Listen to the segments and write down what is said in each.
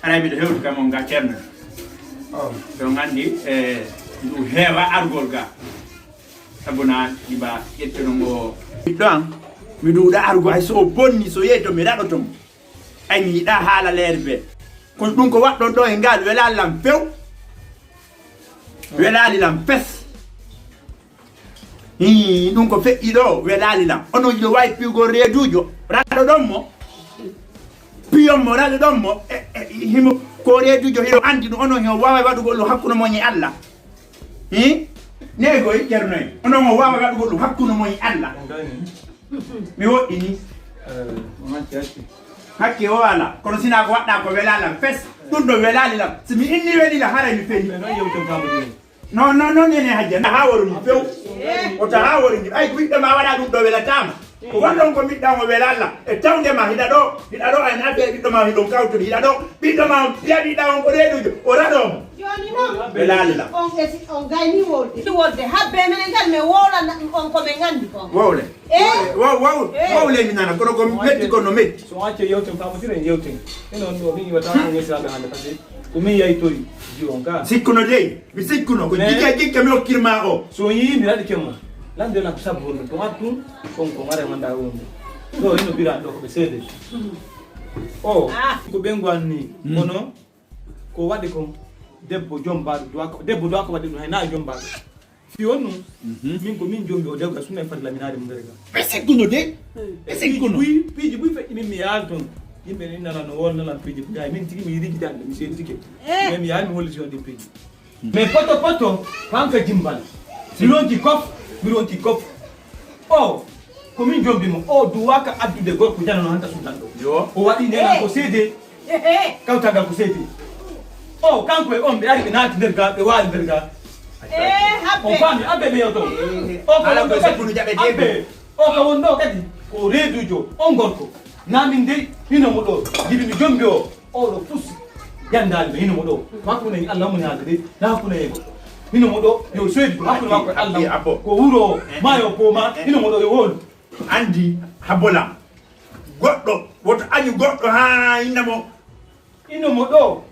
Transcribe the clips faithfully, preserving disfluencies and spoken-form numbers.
Haray miɗo hewti kam on ga ceerno. Oh. Ɗon anndi, e, ndu heewa argol ga. Sabu na ɗiɓa ƴettuno ngo. Ɓiɗɗo an, mi ɗuuɗa argo hay so o bonni, so yehi to mi raɗoto mo. Ay, mi yiɗa haala leer be. Kono ɗum ko waɗɗon ɗo e ngal welaali lan few. Welaali lan pes. Hii, ɗum ko feƴƴi ɗo, welaali lan. Onon yiɗo wawi piyugol reeduujo, raɗoɗon mo. Piyon mo, raɗoɗon mo. E, e, himo, ko reeduujo hiɗo andi ɗum, onon hino wawa waɗugol ɗum hakkuno mon e Allah. Hii? Ne koy, Ceerno en. Onon o wawa waɗugol ɗum hakkuno mon e Allah. Mi woɗɗini. Eh, on hacci, hacci. Hakke o ala. Kono sina ko waɗɗa ko welaali lan pes. Ɗum ɗo welaali lan. Si mi inni weli lan, haray mi feli. Mais non, yewten famɗude. Non, non, non, Nene Hajja, na hawori mi few. O ta hawori mi. Ay, ko ɓiɗɗo ma waɗa ɗum ɗo welataama. Ko wonɗon ko ɓiɗɗo am o welaali lan. E tawde ma hiɗa ɗo, hiɗa ɗo, an affaire ɓiɗɗo ma hiɗon kawtude, hiɗa ɗo. Ɓiɗɗo ma on piya ɓiɗɗo on ko reeduujo, o raɗo mo. Jooni noon, welaali lan. On esi, on gayni wolde. Wolde, habbe menen kadi men wowlana on ko men anndi kon. Wowle. Eh? Wow, wow, eh. Wow, le mi nana, kono ko metti, kono metti. So on acce yewten, famotira en yewten. Eno on ɗo, min iwata ko wesiraɓe hannde, parce que ko min yaytori ji on ka. Sikkuno dey, mi sikkuno, ko mais jike jikke mi hokkirma o. So on yii mi raɗi kemma, lande lan ko sabu honɗum, to ar ɗum, on ko mare wonda wonde. Ɗo ino bira ɗo ko ɓe seede. O, ah, ko ɓe ngu anni, mm, kono ko waɗi kon, debbo jombaaɗo, duwa ko, debbo duwa ko waɗi ɗum, hay na jombaaɗo. Fi on ɗum, mhm, min ko min jombi o dewgal, sumna e fati laminaade mo nder ga. Ɓe segguno de, ɓe segguno. Piiji buy, piiji buy feƴƴi min mi yaali toon. Yimɓe ne nana no won nanan piiji buy, hay min tigi mi yiɗi gidande, mi seeditike. Eh. Mais mi yaali mi holliti on ɗin piiji. Mais poto poto, ko an ka jimbal. Mi ronki kof, mi ronki kof. O, ko min jombi mo. O duwaka addude gorko janano hanta suudan ɗo. Yo. O waɗi ndenan ko seede. Eh, eh. Kawtal ngal ko seede. O, kanko e on ɓe ari ɓe naati nder ga, ɓe waali nder ga. Eh, habbe. On faami, abbe ɓe yewto. Eh, eh. O, ko ala won ko ɗo kadi. Sabu no jaɓe abbe. Jeeɗiɗo. O, ko won ɗo kadi. Ko reedujo, on gorko. Na min dey, hino mo ɗo. Jibi mi jombi o. Oɗo fus jandaali ɓe hino mo ɗo. Ko hakkunde e Allah mo ni haalde de, na hakkunde e goɗɗo. Hino mo ɗo, yo soydi ko hakkunde makko e Allah. Abbo. Ko wuro o, maayo ko ma, hino mo ɗo yo wolu. Andi, habbo lan. Goɗɗo, woto añu goɗɗo haa inna mo. Hino mo ɗo,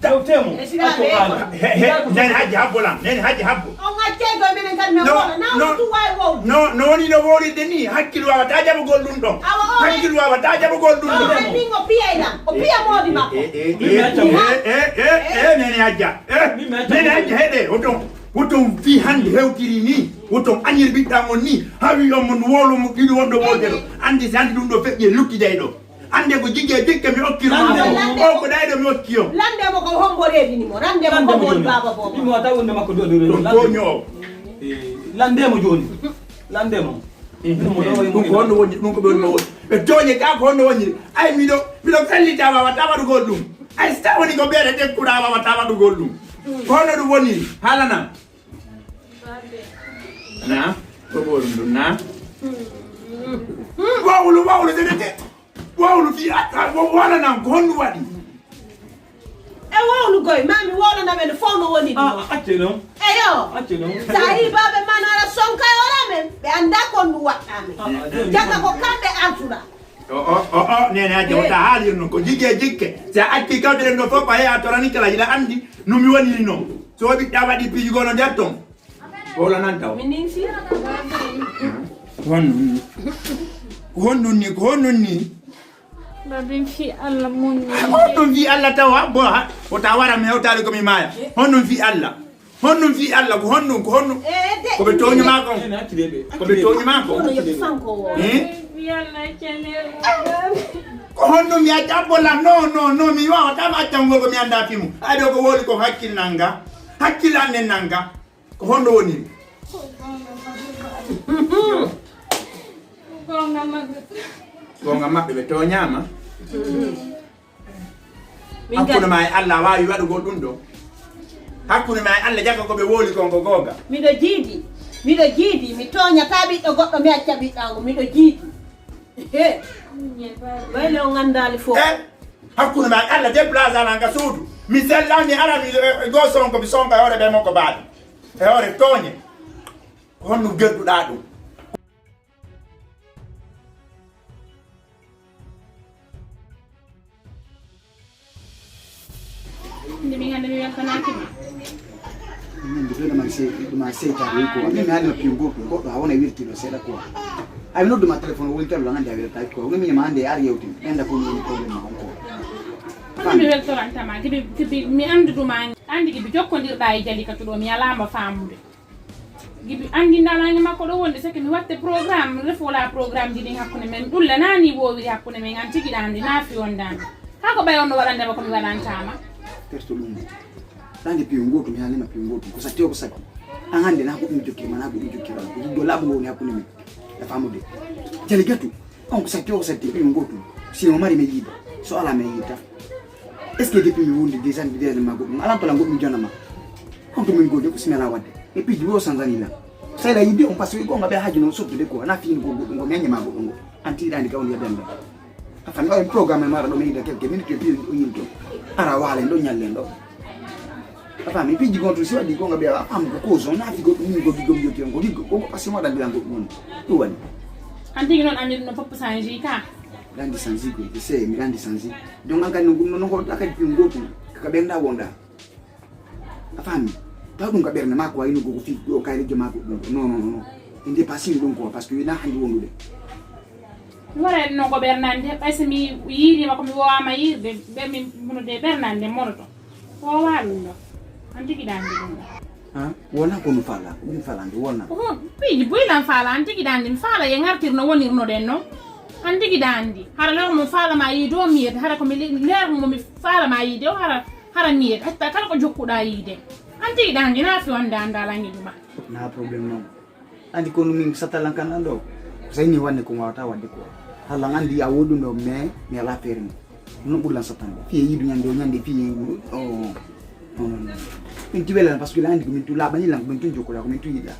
tawte mo. E sina acco ɓe. Haala. He, he, Nene Hajji habbo lan, Nene Hajji habbo. On accay ko menen kadi men wona, na no, on ɗum wawi wowde. No, no woni no wowlirde ni, hakkil wawata jaɓugol ɗum ɗon. Awa, o hakkil wawata jaɓugol ɗum ɗon. O annin o piya e lan, o piya moodi makko. Eh, eh, eh, eh, eh, eh, eh, Nene Hajja. Eh, min mi acca Nene Hajja, heɗe, woton, woton fii hannde hewtiri ni, woton añir ɓiɗɗa mon ni, hawi on mon wowlo mo ɗiɗi wonɗo wowde ɗo. Andi si hannde ɗum ɗo feƴƴi e luttidey ɗo. Ande ko jigge e dikke mi okki on. Lande mo. O ko ɗayɗo mi okki on. Lande mo ko hombo reedini mo. Lande mo. Lande mo ko woni jooni. Baaba bobo. Ɗum o taw wonde makko do do. Ɗum ko ñoo. Eh, lande mo jooni. Lande mo. Ɗum ko honno woni, ɗum ko ɓe woni mo woni. Ɓe tooñe ka ko honno woni. Ay miɗo, miɗo fellita wawa tawaɗugol ɗum. Ay si taw woni ko ɓeere tekkuɗa wawa tawaɗugol ɗum. Ko honno ɗum woni? Haalanam. Na? Ko ɓorum ɗum na? Wawlu, wawlu, de, de, de. Wawlu fii a, a, wo-, wala nan ko honɗum waɗi? E wowlugoy, ma mi wowlana ɓe no fof no woni ɗum. Ah, acce noon. Eyo. Acce noon. So a yii baaɓe ma no ara sonka e ora men, ɓe annda ko ɗum waɗɗa men. Ah, ah, jooni jaka ko kamɓe artura. O, o, o, o, Nene Hajja, eh, wota haalir noon, ko jigge e jikke. Si a acci kawte ɗen ɗo fof, a yehi a torani kala, hiɗa anndi no mi woniri noon. So o ɓiɗɗa waɗi piiji gono nder toon. Wowla nan taw. Mi ninsi. Ko honɗum ni? Ko honɗum ni? Ko honɗum ni? Babin fi Allah mun ni. Ko honɗum fi Allah taw ha? Bo ha? Wota wara mi hewtaali ko mi maaya. Honɗum fi Allah? Honɗum fi Allah? Ko honɗum? Ko honɗum? Eh, de. Ko ɓe tooñi ma kon? Ko ɓe tooñi ma kon? Kono yo fanko wo. Eh? Fi Allah cene. Ko honɗum mi acca? Abbo la, non, non, non, mi wawata mi acca ngol ko mi annda fi mum. Ay ɗo ko wowli ko hakkil nanga. Hakkil annen nanga. Ko honɗo woni? Ko goonga maɓɓe. Goonga maɓɓe, ɓe tooñaama. Min hakkunde kadi ma e Allah a waawi waɗugol ɗum ɗo. Hakkunde ma e Allah jaka ko ɓe wowli kon ko goonga. Miɗo jiidi, miɗo jiidi, mi tooñataa ɓiɗɗo goɗɗo, mi acca ɓiɗɗo am, miɗo jiidi. He. Waylo on anndaali fof. Eh, hakkunde ma e Allah déplacé ala nga suudu. Mi sella, mi ara, mi, eh, eh, go sonko, mi sonka e hoore ɓe makko baaɗe. E hoore tooñe. Ko honno gerduɗaa ɗum? Min hannde mi weltanaaki ma. Min de ɗum sey ɗum seytaane ko min mi haalima piyo gooto goɗɗo ha wona weltiiɗo seeɗa quoi. Ay nodduma téléphone woni tello nandi a weltaaki quoi woni min ma hannde ar yewtin enda ko woni problème ma on quoi. Kono mi weltorantama gibi gibi mi annduduma anndi gibi jokkondirɗa e jali ka tuɗo mi alaama faamude. Gibi anndi ndanange makko ɗo wonde seke mi watte programme refola programme ji ɗin hakkunde men ɗulla nani wowiri hakkunde men an tigi ɗandi nafi on dandi. Hako ɓay on no waɗandema ko mi waɗantama. Terto ɗum. Ɗande piyo gotum mi halima piyo gotum ko satti o ko satti. An hannde na goɗɗum jokkirma na goɗɗum jokkirma ko jiddo laaɓu ngo woni hakkunde men. E famude. Jali gatu. On ko satti o ko satti piyo gotum. Si o mari mi yiida so ala mi yiida. Est ce que depuis mi wondi déjà mi déjà ma goɗɗum ala pala goɗɗum jonama. On to min godi ko simela wadde. E piji wo sanzani la. Sela yidde on parce que gonga ɓe haaju noon sottude quoi na fini ko goɗɗum ngo mi añama goɗɗum ngo. An tiiɗandi ka on yadande. A fami o en programme mara ɗo mi yiida quelques minutes e piyo o yinto. Ara walen ɗo ñallen ɗo. A fami piji gon to si waɗi gonga ɓe a fam ko cause on naati goɗɗum min gogi gom yoti on gogi gogo parce que moɗa mbiyan goɗɗum on. Ɗum wani. An tigi noon anndi ɗum no fof change ka. Randi sanzi ko ete seye mi randi sanzi. Donc an kadi no ɗum noon hoɗa kadi piyo gotum. Kaka ɓen ɗa wonɗa. A fami. Taw ɗum ka ɓernde makko wayno gogo fi ɗo kayre joma goɗɗum non non non. Inde pasini ɗum ko parce que wina hannde wondude. Mi waɗayde noon ko ɓernande ɓay so mi yiiriima ko mi wowaama yiirde ɓe min monude ɓernande monoto wowa ɗum ɗo. An tigi ɗande ɗum ɗo. Ha wona ko mi fala ko mi falande wona. Ko piiji boy lan fala an tigi ɗande mi fala ye ngartir no wonirnoɗen noon. An tigi ɗandi hara leer mo falama yiide o miyete hara komi leer mo mi falama yiide o hara hara miyete hatta kala ko jokkuɗa yiide. An tigi ɗandi na fi wonde an dalangi ɗuma. Na problème noon. Andi kono min sattalan kan ɗan ɗo ko sayni wanne ko wawata wadde ko hallan andi a woɗum ɗo mais mi ala feere mo. Ɗum ɓurlan sattande fiye yiidu ñande o ñande fiye min tiwelana parce que la andi ko min tu laaɓani lan ko min tun jokkoɗa ko min tun yiɗa.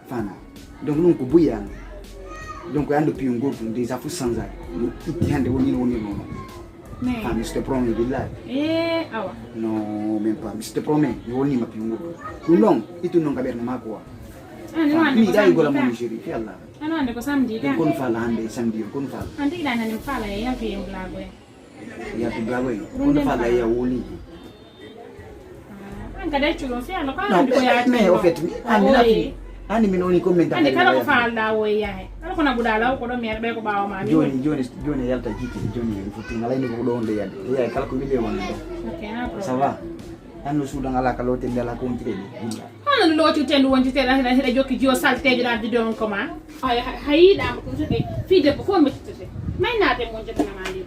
Fana. Donc ɗum ko buya an. Donc ando piyo gotum déjà fo sanzade itti hande woni no woni nono. Fa mi te promets billahi. Eh awa. Non même pas mi te promets mi woni ma piyo gotum. Ɗum ɗon ittu noon ka ɓernde makko wa. Ani wande ko samedi ka. Ani wande ko samedi ka. Kon fala hande samedi kon fala. Andi ɗan ani fala e yafi en blago en. Yafi blago en. Kon fala ya woni. An kadi accu ɗum si Allah ko andi ko yaati mais au fait mi andi nafi ani min woni ko min andi kala ko faalɗa o e yahe kala ko naɓuɗa law ko ɗo mi heɗa ɓe ko ɓawa ma joni joni joni yalta jikki joni yoni fotti ngala ni ko ɗo wonde yade yaye kala ko wile wonde ɗo ça va. An no suudan ala ka lote ndela ko wontire ɗi. Hano no lotirte ndu wontire hiɗa hiɗa jokki jiyo saltejo ɗa bidon koma. Hay hay yiɗama ɗum so ɓe fi debbo fof mettittete. May naate mon jottanama leydi.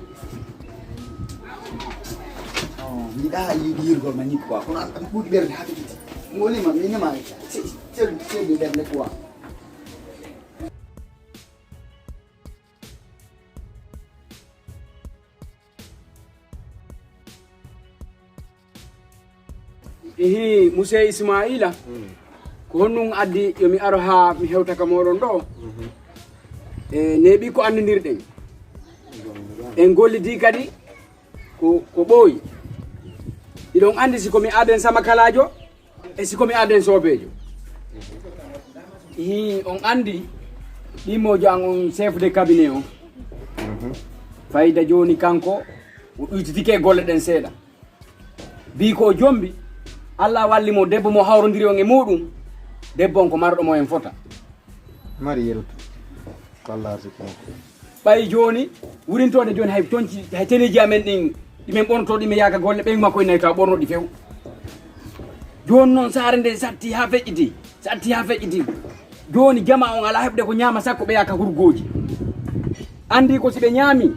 Mbiɗa yiɗi yirgol ma ni quoi kono an ɓuuɗi ɓerde ha ɓe ƴetti. Ngonima minima sedi sedi ɓerde quoi. Ihi muse ismaila. Ko honɗum addi yo mi aro haa mi hewta ka mooɗon ɗo? E neeɓi ko anndidirɗen. En gollidi kadi ko ko ɓooyi. Iɗon anndi si ko mi aaden sama kalaajo e si ko mi aaden soobeejo. Ihi on anndi ɗimmojo an on chef de cabinet on. Fayda jooni kanko o ɗuytitike e golle ɗen seeɗa. Mbii ko o jombi. Allah walli mo debbo mo hawrondiri on e muuɗum. Debbo on ko marɗo mo en fota. Mari yerutu. Ko Allah arsiki mo. Ɓay jooni wurintoode jooni hay conci hay teneeji amen ɗin ɗi men ɓornoto ɗi men yaaka golle ɓen makko en nayi taw ɓornoɗi few. Jooni noon saare nde satti haa feƴƴiti satti haa feƴƴiti. Jooni jama on alaa heɓde ko ñaama sakko ɓe yaaka hurgooji. Anndi ko si ɓe ñaami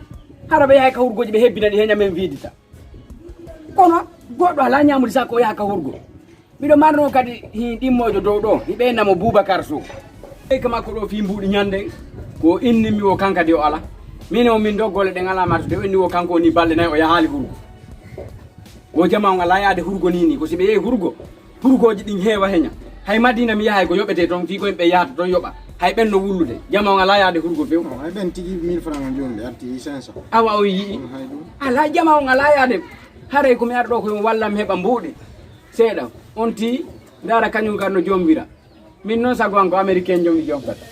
hara ɓe yahay ka hurgooji ɓe hebbina ɗi he ñamen viidita. Kono goɗɗo alaa ñaamude sakko o yaha ka hurgo. Miɗo marno kadi hi ɗimmoojo dow ɗo hiɓe namo Boubacar Sow. Ɓeyka makko ɗo fii mbuuɗi ñande ko inni mi o kankadi o ala. Min o min doggole ɗen ala martude o inni o kanko woni balɗe nayi o yahaali hurgo. O jama on alaa yaade hurgo ni ni ko si ɓe yehi hurgo hurgooji ɗin heewa heña. Hay Madina mi yahay ko yoɓete toon fii ko yimɓe yahata toon yoɓa hay ɓen no wullude jama on alaa yaade hurgo few. Hay ɓen tigi mille franc on jooni ɓe arti cinq cent. Awa o yii. Alaa jama on alaa yaade. Haray ko mi ara ɗo ko mi wallam heɓa mbuuɗi seeɗa. On ti ndaara kañum kadi no jombira. Min noon sago an ko américain jomi jombata.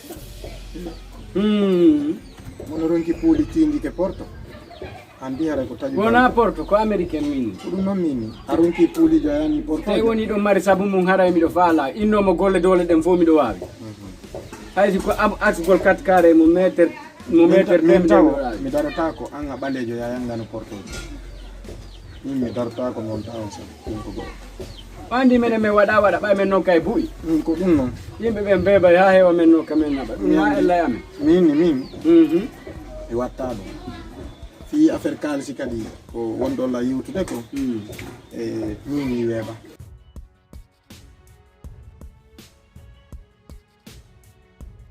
Hmm. Mono ronki puuli tiindike porto. Anndi haray ko taƴu Wona porto, ko américain min. Ko ɗum noon min. A ronki puuliijo a yani porto. Tawi woni ɗum mari sabu mum haray miɗo faala. Inno mo golle doole ɗen fof miɗo waawi. Hay si ko ab- asgol quatre carré mo meter mo meter Min temedere taw miɗo waawi. Mi darata ko an a ɓaleejo ya yangano porto. Min mi darata ko noon taw sa ɗum ko goo. Andi menen min waɗa waɗa ɓay men noon kay buy. Ɗum ko ɗum noon. Yimɓe ɓen beebay ha heewa men noon ka men naɓa. Ɗum ha ella amen. Min ni min Mhm. mi watta ɗum. Fii affaire kaalisi kadi ko wonɗo la yewtude ko. Mm. E min mi weeɓa.